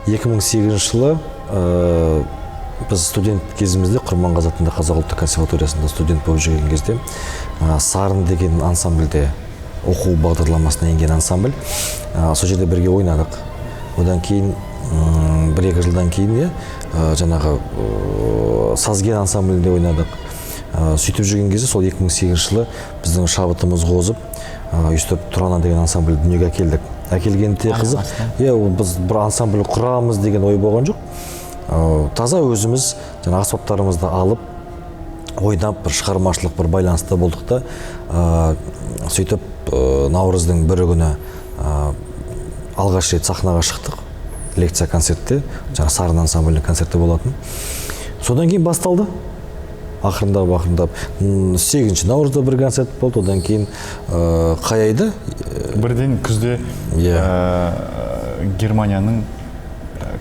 2008 жылы біз студент кезімізде Құрманғазы атындағы Қазақ ұлттық консерваториясында студент болып жүрген кезде Сарын деген ансамбльде, оқу бағдарламасына енген ансамбль, сол жерде бірге ойнадық. Одан кейін 1-2 жылдан кейін жаңағы Сазген ансамблінде ойнадық. Сөйтіп жүрген кезде сол 2008 жылы біздің шабытымыз қозып, өйстіп Тұрана деген ансамбль дүниеге әкелдік. Әкелгенде қызық, иә, біз бір ансамбль құрамыз деген ой болған жоқ. Таза өзіміз жаңа аспаптарымызды алып ойнап, бір шығармашылық бір байланыста болдық та, сөйтіп наурыздың бірі күні алғаш рет сахнаға шықтық. Лекция концертте, жаңа Сарын ансамблінің концерті болатын. Содан кейін басталды. Ақырындап, ақырындап. 8 наурызда бір концерт болды, одан кейін қай айда? Бірден күзде Германияның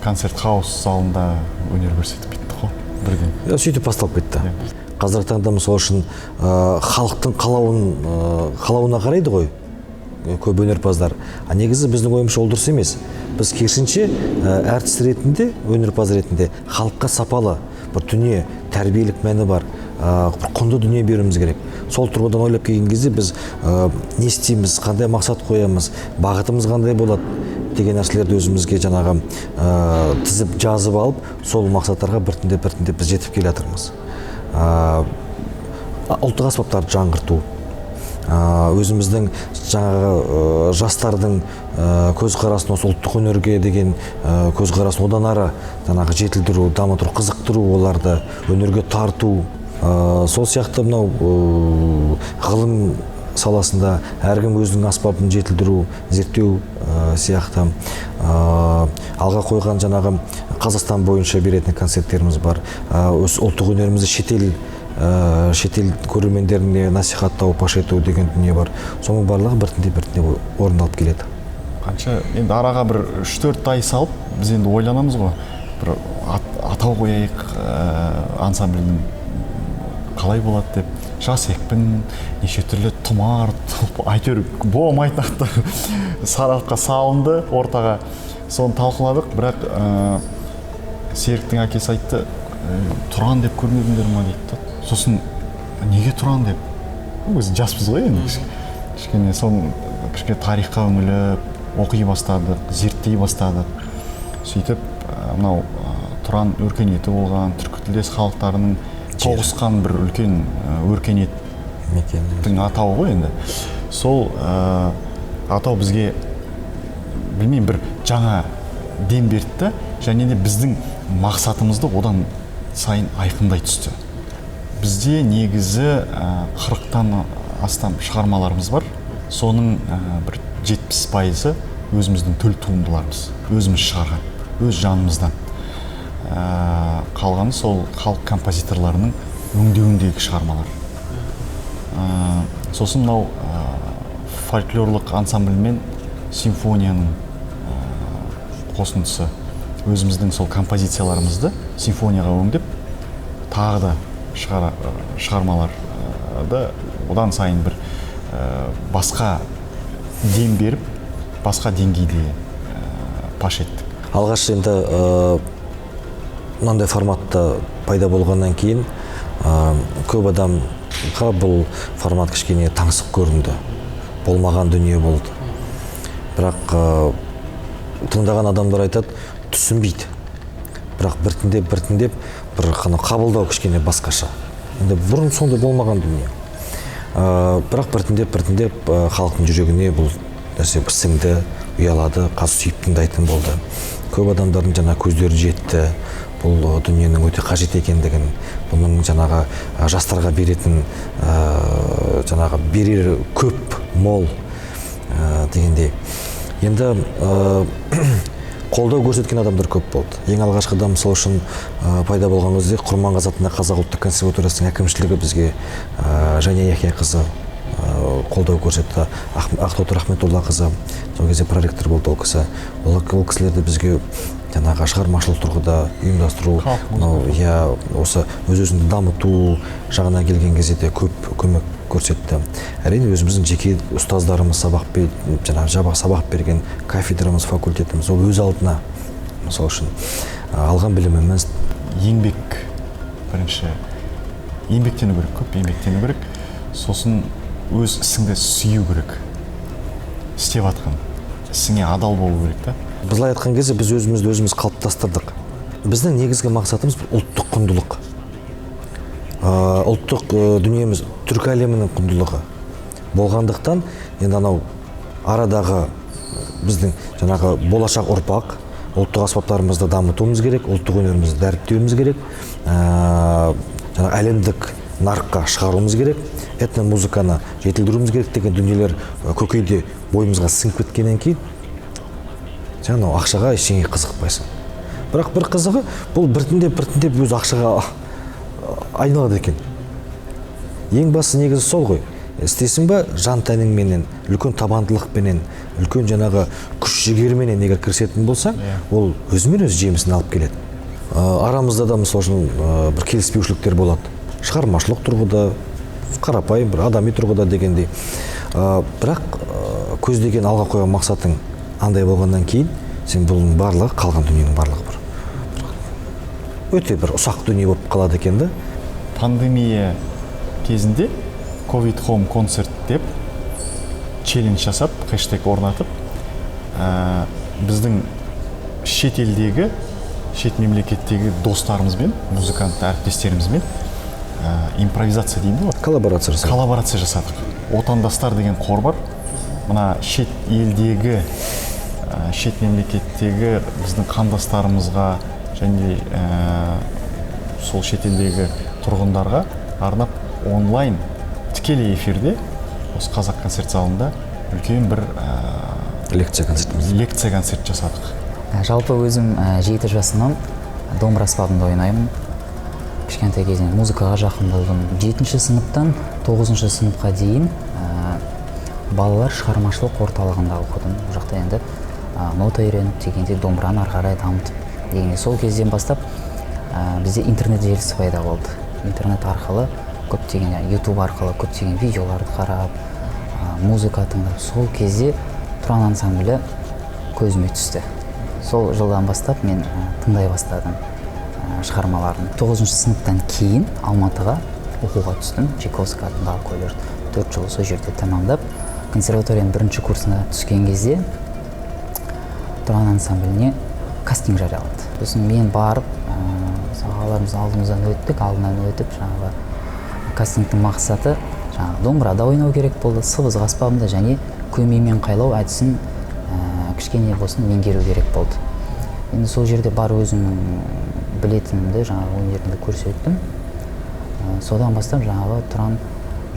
концерт хаус залында өнер көрсетіп кеттік қой бірден. Сөйтіп басталып кетті. Қазіргі таңда мысалы үшін халықтың қалауына қарайды ғой көп өнерпаздар. А негізі біздің ойымызша ол дұрыс емес. Біз керісінше әртіс ретінде, өнерпаз ретінде халыққа сапалы бір дүние, тәрбиелік мәні бар, бір құнды дүние беруіміз керек. Сол тұрғыдан ойлап келген кезде біз не істейміз, қандай мақсат қоямыз, бағытымыз қандай болады деген нәрселерді өзімізге жаңағы тізіп жазып алып, сол мақсаттарға біртіндеп біртіндеп біз жетіп келе жатырмыз. Ұлттық аспаптарды жаңғырту, өзіміздің жаңағы жастардың көзқарасын осы ұлттық өнерге деген көзқарасын одан ары жаңағы жетілдіру, дамыту, қызықтыру, оларды өнерге тарту. Сол сияқты мынау ғылым саласында әркім өзінің аспабын жетілдіру, зерттеу сияқты. Алға қойған жаңағы Қазақстан бойынша беретін концерттеріміз бар. Өз ұлттық өнерімізді шетел көрермендеріне насихаттау, паш ету деген дүние бар. Соның барлығы біртіндеп біртіндеп орындалып келеді. Қанша енді араға бір 3-4 ай салып, біз енді ойланамыз ғой, бір атау қояйық, ансамбльдің қалай болады деп. Жас екпін, неше түрлі тұмар, әйтеуір болмайтын аттар сарапқа салынды ортаға. Соны талқыладық, бірақ Серіктің әкесі айтты, Тұран деп көрмедіңдер ма дейді да. Сосын неге Тұран деп? Өзі жаспыз ғой енді. Кішкене соны кішкене тарихқа үңіліп, оқи бастадық, зерттей бастадық. Сөйтіп мынау Тұран өркениеті болған, түркі тілдес халықтарының тоғысқан бір үлкен өркениеттің атауы ғой енді. Сол атау бізге, білмеймін, бір жаңа дем берді, және де біздің мақсатымызды одан сайын айқындай түсті. Бізде негізі 40-тан астам шығармаларымыз бар. Соның бір 70% өзіміздің төл туындыларымыз, өзіміз шығарған, өз жанымыздан. Қалғаны сол халық композиторларының өңдеуіндегі шығармалар. Сосын мынау фольклорлық ансамбль мен симфонияның қосындысы. Өзіміздің сол композицияларымызды симфонияға өңдеп, тағы да шығармаларды одан сайын бір басқа дем беріп, басқа деңгейде паш еттік. Алғаш енді мынандай форматта пайда болғаннан кейін көп адамға бұл формат кішкене таңсық көрінді, болмаған дүние болды. Бірақ тыңдаған адамдар айтады, түсінбейді. Бірақ біртіндеп біртіндеп бір қабылдау кішкене басқаша. Енді бұрын сондай болмаған дүние. Бірақ біртіндеп біртіндеп халықтың жүрегіне бұл нәрсе сіңді, ұялады, қазір сүйіп тыңдайтын болды. Көп адамдардың жаңа көздері жетті. Бұл дүниенің өте қажет екендігін, бұның жаңағы жастарға беретін жаңағы берер көп мол дегендей. Енді қолдау көрсеткен адамдар көп болды. Ең алғашқыда мысалы үшін пайда болған кезде Құрманғазы атындағы Қазақ ұлттық консерваториясының әкімшілігі бізге Жания Яхияқызы қолдау көрсетті. Ақтоты Рахметоллақызы сол кезде проректор болды ол кісі. Ол кісілерді бізге жаңағы шығармашылық тұрғыда ұйымдастыру, мынау осы өз-өзіңді дамыту жағына келген кезде де көп көмек көрсетті. Әрине өзіміздің жеке ұстаздарымыз сабақ берген кафедрамыз, факультетіміз ол өз алдына Мысалы үшін, алған біліміміз. Еңбек бірінші. Еңбектену керек, көп еңбектену керек. Сосын өз ісіңді сүю керек. Істеп жатқан ісіңе адал болу керек та. Былай айтқан кезде, біз өзімізді өзіміз қалыптастырдық. Біздің негізгі мақсатымыз бір ұлттық құндылық. Ұлттық дүниеміз, түркі әлемінің құндылығы болғандықтан, енді анау арадағы біздің жаңағы болашақ ұрпақ, ұлттық аспаптарымызды дамытуымыз керек, ұлттық өнерімізді дәріптеуіміз керек, жаңағы әлемдік нарыққа шығаруымыз керек, этномузыканы жетілдіруіміз керек деген дүниелер көкейде бойымызға сіңіп кеткеннен кейін сен анау ақшаға ештеңеге қызықпайсың. Бірақ бір қызығы, бұл біртіндеп біртіндеп өз ақшаға айналады екен. Ең басты негізі сол ғой. Істейсің ба, жан тәніңменен, үлкен табандылықпенен, үлкен жаңағы күш жігерменен егер кірісетін болсаң, ол өзімен өзі жемісін алып келеді. Арамызда да, мысалы үшін, бір келіспеушіліктер болады. Шығармашылық тұрғыда, қарапайым бір адами тұрғыда дегендей. Бірақ көздеген, алға қойған мақсатың андай болғаннан кейін, сен бұның барлығы, қалған дүниенің барлығы бір өте бір ұсақ дүние болып қалады екен да. Пандемия кезінде COVID Home концерт деп челлендж жасап, хэштег орнатып, біздің шет елдегі, шет мемлекеттегі достарымызбен, музыкант әріптестерімізбен, импровизация дейміз ғой. Коллаборация жасадық. Коллаборация жасадық. Отандастар деген қор бар. Мына шет елдегі, шет мемлекеттегі біздің қандастарымызға және сол шетелдегі тұрғындарға арнап онлайн тікелей эфирде осы Қазақ концерт залында үлкен бір лекция концертіміз. Лекция концерт жасадық. Жалпы өзім 7 жасымнан домбыра аспабында ойнаймын. Кішкентай кезінен музыкаға жақын болдым. 7 сыныптан 9 сыныпқа дейін балалар шығармашылық орталығында оқыдым. Ол жақта енді нота үйреніп дегенде, домбыраны ары қарай дамытып дегенде, сол кезден бастап бізде интернет желісі пайда болды. Интернет арқылы көптеген, яғни YouTube арқылы көптеген видеоларды қарап, музыка тыңдап, сол кезде Тұран ансамблі көзіме түсті. Сол жылдан бастап мен тыңдай бастадым шығармаларын. 9 сыныптан кейін Алматыға оқуға түстім, Чайковский атындағы колледж. 4 жыл сол жерде тәмамдап, консерваторияның бірінші курсына түскен кезде Тұран ансамбліне кастинг жарияланды. Сосын мен барып, ағаларымыз алдымыздан өттік, алдынан өтіп, жаңағы кастингтің мақсаты жаңағы домбырада ойнау керек болды, сыбызғы аспабында және көмеймен қайлау әдісін кішкене болсын меңгеру керек болды. Енді сол жерде бар өзімнің білетінімді, жаңағы өнерімді көрсеттім. Содан бастап жаңағы Тұран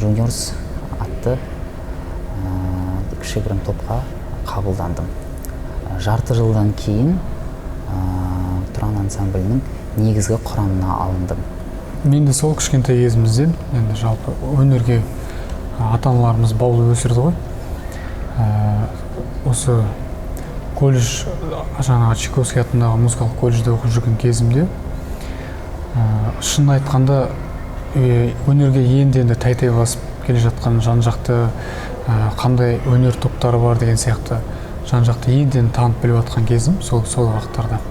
Juniors атты кішігірім топқа қабылдандым. Жарты жылдан кейін Тұран ансамблінің негізгі құрамына алындым. Мен де сол кішкентай кезімізден енді жалпы өнерге ата-аналарымыз баулып өсірді ғой. Осы колледж, жаңағы Чайковский атындағы музыкалық колледжде оқып жүрген кезімде, шынын айтқанда, өнерге енді-енді тай-тай басып келе жатқан, жан-жақты, қандай өнер топтары бар деген сияқты жан-жақты енді-енді танып біліп жатқан кезім сол уақыттарда.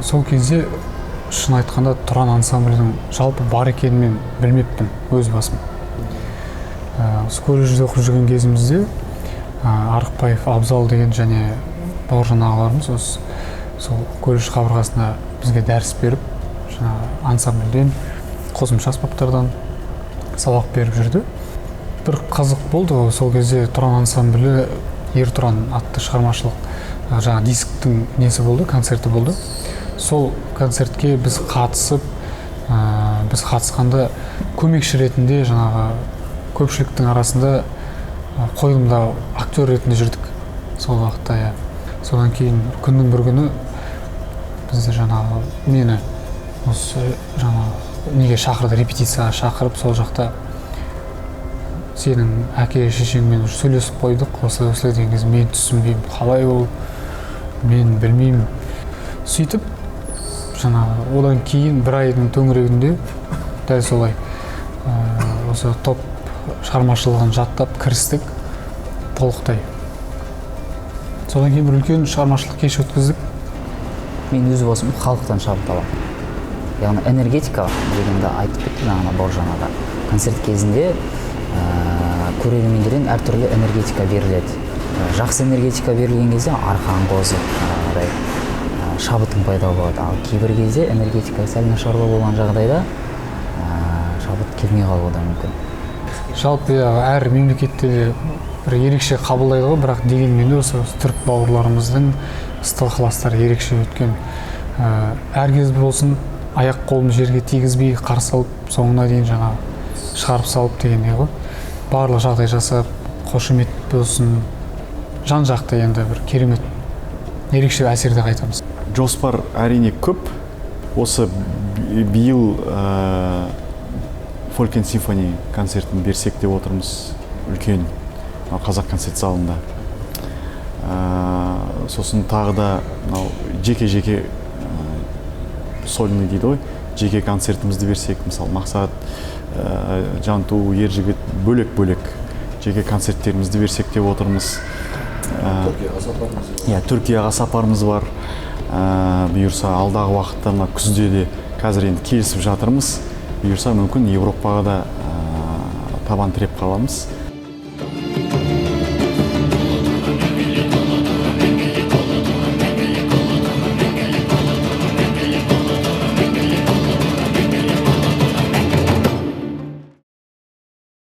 Сол кезде шын айтқанда Тұран ансамблінің жалпы бар екенін мен білмеппін өз басым. Осы колледжде оқып жүрген кезімізде, Арықбаев Абзал деген және Бауыржан ағаларымыз осы сол колледж қабырғасында бізге дәріс беріп, жаңағы ансамбльден, қосымша аспаптардан сабақ беріп жүрді. Бір қызық болды ғой, сол кезде Тұран ансамблі Ер Тұран атты шығармашылық, жаңа дисктің несі болды, концерті болды. Сол концертке біз қатысып, біз қатысқанда көмекші ретінде жаңағы көпшіліктің арасында, қойылымда актер ретінде жүрдік сол уақытта, иә. Содан кейін күннің бір күні бізді жаңағы мені осы жаңағы неге шақырды, репетицияға шақырып, сол жақта сенің әке шешеңмен уже сөйлесіп қойдық, осылай осылай деген кезде мен түсінбеймін, қалай ол, мен білмеймін. Сөйтіп жаңағы одан кейін бір айдың төңірегінде дәл солай, осы топ шығармашылығын жаттап кірістік толықтай. Содан кейін бір үлкен шығармашылық кеш өткіздік. Мен өз басым халықтан шабыт аламын. Яғни энергетика дегенді айтып кетті жаңа Бауыржан аға. Концерт кезінде көрермендерден әртүрлі энергетика беріледі. Жақсы энергетика берілген кезде арқаң қозып, жаңағыдай шабытың пайда болады. Ал кейбір кезде энергетика сәл нашарлау болған жағдайда шабыт келмей қалуы да мүмкін. Жалпы, иә, әр мемлекетте де бір ерекше қабылдайды ғой, бірақ дегенмен де осы түрік бауырларымыздың ыстық ықыластары ерекше өткен. Әр кез болсын аяқ қолын жерге тигізбей қарсы алып, соңына дейін жаңағы шығарып салып дегендей ғой, барлық жағдай жасап, қошемет болсын, жан жақты енді бір керемет ерекше әсерде қайтамыз. Жоспар, әрине, көп. Осы биыл Folk and Symphony концертін берсек деп отырмыз үлкен мынау Қазақ концерт залында. Сосын тағы да мынау жеке жеке сольный дейді ғой, жеке концертімізді берсек, мысалы, Мақсат, Жанту, Ержігіт бөлек бөлек жеке концерттерімізді берсек деп отырмыз. Иә, Түркияға сапарымыз бар. Бұйырса, алдағы уақытта мына күзде де, қазір енді келісіп жатырмыз, бұйырса, мүмкін, Европаға да табан тіреп қаламыз.